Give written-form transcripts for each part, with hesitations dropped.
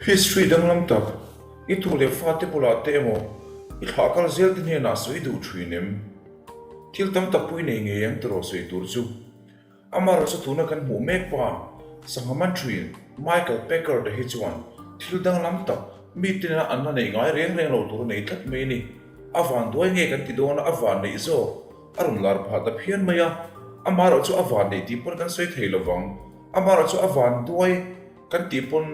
History danglam tak, i tu leh fate bulah te emaw i thlah kal zel te hnenah sawi duh thin em? Thil tam tak pawh i nei ngei ang tiraw sawi tur chu. Amaherawhchu tuna kan hmuh mek pa sangha man thin Michael Packer te hi chuan thil danglam tak mi tina an la neih ngai reng reng lo tur a nei tlat mai a ni. A van duai nge kan ti dawn a, a van neih zawk a rawn lar phah ta phian mai a. Amaherawhchu a van neih tih pawn kan sawi thei lovang. Amaherawhchu a van duai. Kan tih pawn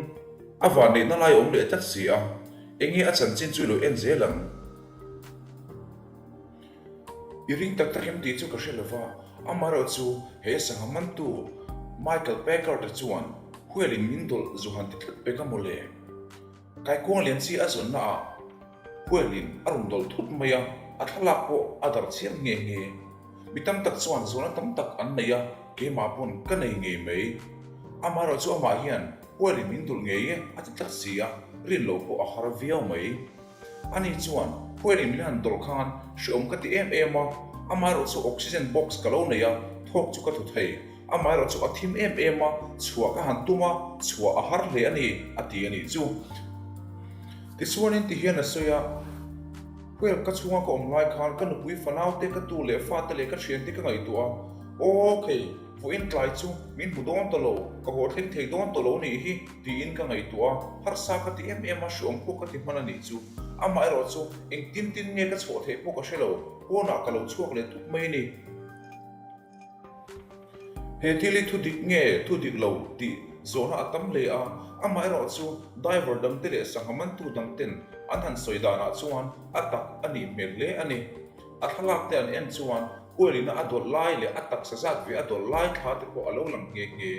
a vanneihna lai awm leh tlat si a, enge a chanchin chu i lo en zel ang? I ring tak tak em tih chu ka hre lo va, amaherawh chu he sangha mantu Michael Packard a chuan huel in min dawlh zu han ti tlat pek a mawle. Kaikuang lian chi a zawnna ah huel in a rawn dawlh thut mai a, a thlalak pawh a darh chiam nghe nghe. Mi tam tak chuan zawhna tam tak an nei a, keimah pawn ka nei ngei mai. Amaherawh chu amah hian hualin min dulh ngei e a ti tlat si a, rin loh pawh a har viau mai. Ani chuan hualin min han dawlh khan hreawm ka ti em em a, amaherawh chu oxygen box ka lo nei a, thawk chu ka thaw thei. Amaherawh chu a thim em em a, chhuah ka han tum a, chhuah a har hle a ni, a ti a nih chu. Tichuanin ti hian a sawi a. Well, ka chhunga ka awm lai khan ka nupui fanau te, ka tu leh fa te leh ka thian te ka ngaihtuah a, Aw, khei, vawiin tlai chu min hmu dawn ta lo, ka haw thleng thei dawn ta lo nih hi, tiin ka ngaihtuah a, harsa ka ti em em a, hreawm pawh ka ti hman a nih chu. Amah erawh chu engtin tin nge ka chhuah theih pawh ka hre lo, pawnah ka lo chhuak leh tup mai a ni. He thil hi thu dik nge thu dik lo tih zawhna a tam hle a, amaherawh chu diver dangte leh sangha mantu dangten an han sawi danah chuan a tak a nih hmel hle a ni. A thlalak te an en chuan hualina a dawlh lai leh a taksa zat ve a dawlh lai thla te pawh a lo lang nghe nghe.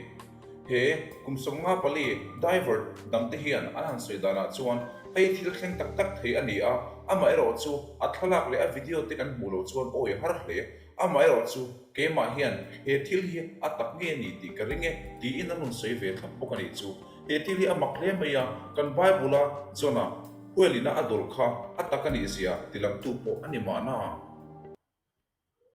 He kum 54 diver dangte hian an han sawi danah chuan hei thil thleng tak tak thei a ni a, amaherawh chu a thlalak leh a video te kan hmuh loh chuan awi a har hle. Amaherawh chu keimah hian he thil hi a tak nge ni tih ka ring e tiin an rawn sawi ve thlap bawk a nih chu. He thil hi a mak hle mai a, kan Bible-a Jonah hualina a dawlh kha a tak a nih zia tilangtu pawh a ni mahna.